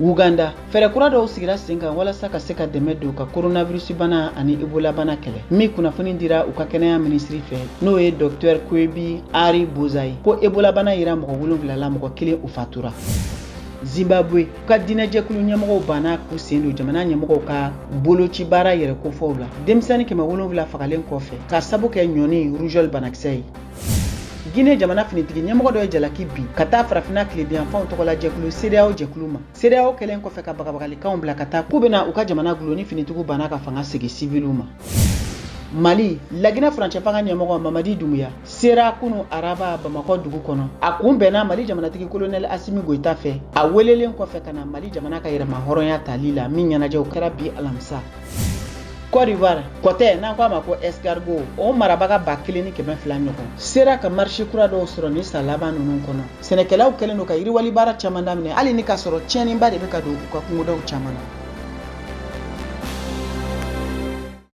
Uganda, fɛɛrɛ kura dɔw sigira sen kan walasa ka se ka dɛmɛ don ka coronavirus bana ani Ebola bana kɛlɛ. Min kunnafoni dira u ka kɛnɛya minisiri fɛ, n'o ye Docteur Koebi Ari Boza ye, ko Ebola bana yera mɔgɔ 7 la, mɔgɔ kelen o fatura. Zimbabwe ka diinɛjɛkulu ɲɛmɔgɔw banna k'u sen don jamana ɲɛmɔgɔw ka boloci baara yɛrɛ kofɔw la, denmisɛnnin 700 fagalen kɔfɛ ka sabu kɛ ɲɔni rougeole banakisɛ ye. Guinée jamana finitigi ɲɛmɔgɔ dɔ ye jalaki bin ka taa Farafinna tilebinyanfanw tɔgɔla jɛkulu CEDEAO jɛkulu ma. CEDEAO kɛlen kɔfɛ ka bagabagalikanw bila ka taa k'u bɛna u ka jamana gulon ni finitigiw banna ka fanga segin siviliw ma. Mali, Laginɛ furancɛ fanga ɲɛmɔgɔ Mamadi Doumbouya sera kunu araba Bamakɔ dugu kɔnɔ. A kun bɛnna Mali jamanatigi kolonɛli Asimi Goyita fɛ, a welelen kɔfɛ ka na Mali jamana ka yɛrɛma hɔrɔnya tali la min ɲɛnajɛw kɛra bi alamisa. Côte d'Ivoire, kɔtɛ n'an ko a ma ko escargot, o marabaga 1200 ɲɔgɔn sera ka marché kura dɔw sɔrɔ ni san laban ninnu kɔnɔ. Sɛnɛkɛlaw kɛlen don ka yiriwali baara caman daminɛ, hali ni k'a sɔrɔ tiɲɛniba de bɛ ka don u ka kungodaw caman na.